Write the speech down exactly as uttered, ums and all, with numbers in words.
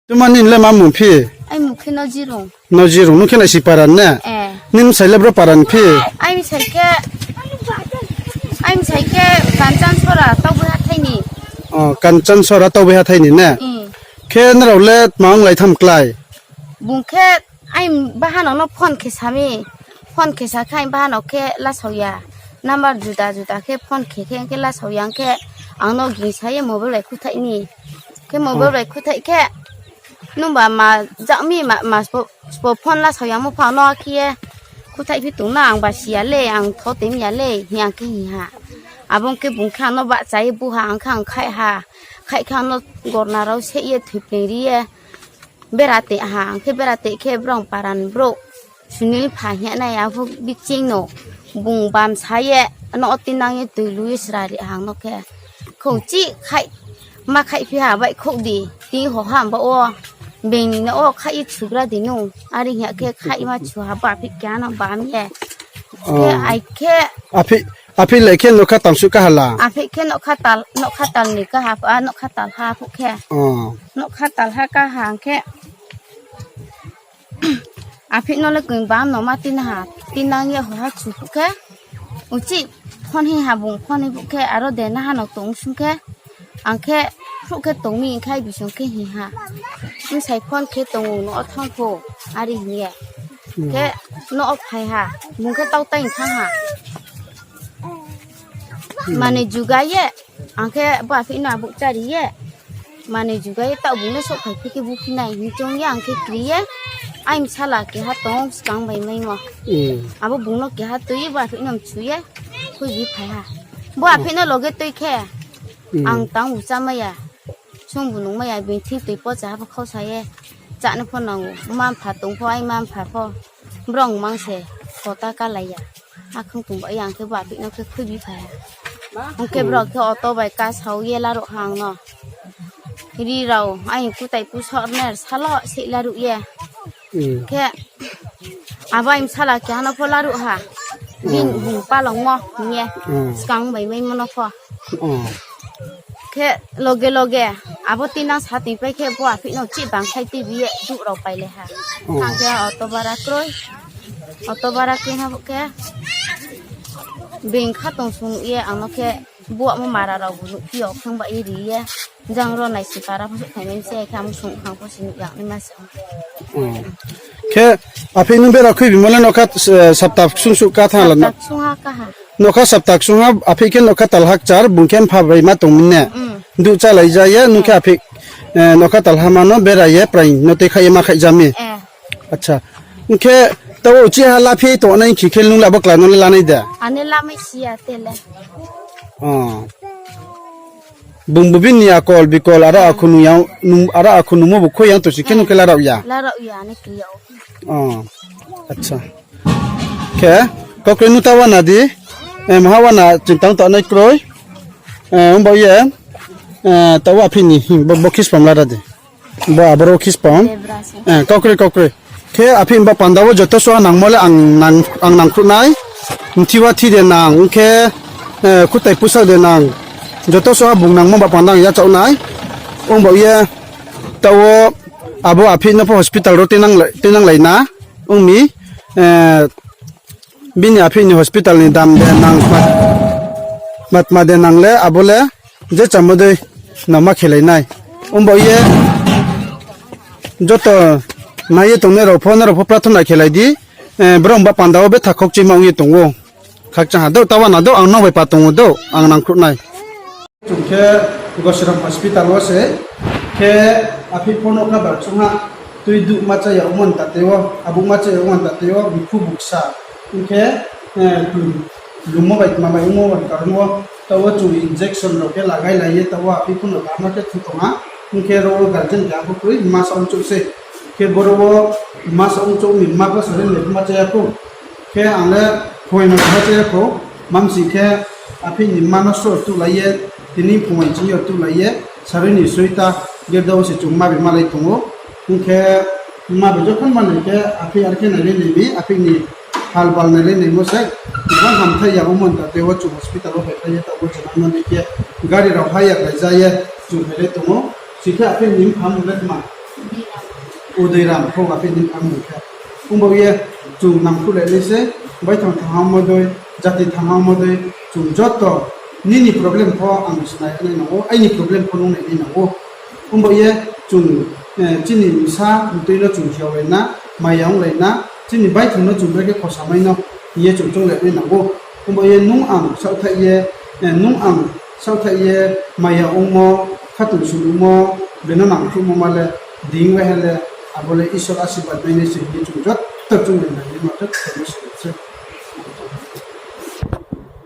Tuma nini le ma mung phi? Ai mung khe Nojirung. Nojirung, nung khe Naisingpara ne? Nini bsai le bro para ni phi? Ai bsai khe, ai bsai khe Kanchan Sora Taubai hathái ni. O, Kanchan Sora Taubai hathái ni ne? Khe nrao le tma onglai tham klái? Bung khe ai bahanao no phone khe sa mi. Phone khe sa khe ai bahanao khe lasao ya. Number juda juda khe phone khe khe, khe lasao ya khe ang no gingsa ye mobile bai khuthaih ni. Khe mobile bai khuthaih khe nungba ma jak mi ma, ma sbo, sbo phone lasao yamo pha no khe ye khuthaih phi tong na, ang ba si ya le, ang tho tei mi ya le, hing ang khe hing ha. Abo khe bung khe ang no bahcha ye bu ha, ang khe ang khaih ha. Khaih khe ang no gorna rao seh ye thoipleing ri ye bera tei ha, ang khe bera tei khe brao para ni brouh Sunil pha hing nai, aphuh biching no bung bamsa ye, no tinang ye toi lu ye sra ri ha ang no khe. Khou chih khaih, ma khaih phi ha baihkhouh di, ti ho ha ba wo, being ni no wo khaih ye chugra di nung, are hing ya khe khaih ma chu ha, bo apheih keha no bam ye. Khe ai khe, apheih le khe nokha tang suh kaha la? Apheih khe nokha tal, nokha tal ni kaha, a nokha talha aphuh khe. Nokha talha kaha ang khe. Apheih no le koi bam no ma tin ha, tinang ye ho ha chu phuh khe. Uchih phone hing ha bung phone hing phuh khe, aro de naha no tong sung khe. Ang khe phuh khe tong mi hing khe ai bising khe hing ha. Bsai phone khe tong ou no wo thanng pho, are hing ye. Khe no wo phai ha, bung khe tau tai thanng ha. Mane juga ye, ang khe bo apheih no abuh chári ye, mane juga ye taoh bung no souhphai phi khe buphi nai hing choung ye ang khe kri ye, ai bsala keha tong skang bai maimo. Abo bung no keha tui ye bo apheih no mchu ye, khuibi phai ha. Bo apheih no loge tui khe, ang tang bu chámai ya, sung bu nungmai ya, being thing toi pocha ha pho khausa ye, chá no pho nang ou, mma-mpha tong pho, ai mma-mpha pho, brao mang se, kota kalai ya. Akhong tong ba ye ang khe bo apheih no khe khuibi phai ha. Ong khe brao khe auto bai kasao ye laruh ha ang no. Ri rao, ai kutai pusoh rner salo sei laruh ye. Khe abo ai bsala keha no pho laruh ha. Bini bung palangmo hing ye. Skang bai maimo no pho. Khe loge loge, abo tinang sa toipai khe bo apheih no chih bangkhlai tuibi ye duh rao pailai ha. Ang khe auto bara kroi. Auto bara kroi ha bo khe. Being kha tong sung nuh ye ang no khe buahmo mara rao bu nuhphi yo khang ba ye ri ye. Jang ro Naisingpara pho souhphai nai se khe ang sung hang pho si nuh ya naima se. Khe apheih nung bera khuibimo le nokha, sapta ksung suh ka thanng la? Nokha sapta ksung ha, apheih khe nokha talha kchar, bung khe mpha bai ma tong mi ne? Duh chálai ja ye, nung khe apheih, nokha talha ma no bera ye, prai no tei khaih ye ma khaih ja mi. Acha. Ong khe, taoh wo uchih ha laphi tongnai khe khe nung le abo kla no le lanai de? Bung bu bini akol bikol, aro akhu nung yang, aro akhu nungmo bu khoi yang tosi khe nung khe larao ya? Acha. Khe, kau kroi nung ta wana di, maha wana ching tang tongnai kroi, ongba ye, taoh wo apheih ni, bo khispam lara di. Bo aboro khispam. Kau kroi, kau kroi. Khe apheih ba panda wo joto suha nangmo le ang nangkhruh nai. Mthi wa thi de nang, ong khe, khutai pusak de nang. Joto suha bung nangmo ba panda ang yachaoh nai. Ongba ye, taoh wo abo apheih no pho hospital ro tuinanglai na. Ong mi, bini apheih ni hospital ni dam de nang, matma de nang le, abo le, je chamo dei, no ma khelai nai. Ongba ye, joto nai ye tongnai rao pho, nrao pho prathona khelai di, brao ba panda wo betha khokchima ong ye tong ou. Khakchang ha douh, ta wana douh, ang nrao bai pa tong ou douh, ang nangkhruh nai. Chung khe Gosiram hospital wo se, khe apheih pho nokha ba chung ha, tui duh ma cha ya ongmo ni tate wo, abuh ma cha ya ongmo ni tate wo, bikhu buksa, ong khe, lungmo bai tma bai ongmo bai karon wo, taoh wo chung injection rao khe lagai lai ye, taoh wo apheih pho no kaham khe thu tong ha, ong khe ro wo guardian keha pho kroi, mma sa ongchouh se, khe boro wo mma sa ongchouh ni mma pho sari ni ma cha ya khou. Khe ang le phuaing no ha che kho, mamsing khe apheih ni mma no sor tuhlai ye, tini phuaing ching yo tuhlai ye, sarui ni soita girda wo se chung ma bai malai tong ou. Ong khe ma bai jokhon manai khe apheih are khe nailai nai mi, apheih ni halbal nailai naimo se, bang hamthai ya ongmo ni tate wo chung hospital wo phaikhlai ye taoh wo chung nai khe gari rao hire lai ja ye chung phailai tong ou. Sing khe apheih ni mpha mung le tma? Udairam pho ba khe nini pha mung khe. Ongba ye chung nangkhruhlai nai se, baithang thanghangmo dei, jati thanghangmo dei, chung joto nini problem pho ang sinai nai nang ou, aini problem pho nung nai nai nang ou. Ongba ye chung, eh, chini bsa mtui no chung hiaolai na, maya onglai na, chini baithang no chung brekhe khosamai no hing ye chung chounglai nai nang ou. Ongba ye nung ang saohthaih ye, eh, nung ang saohthaih ye maya ongmo, khatungsung ongmo, beno nangkhruhmo ma le, deing waiha le, abo le Isor asirbad mai nai se hing ye chung joto chounglai nai ye ma joto no se.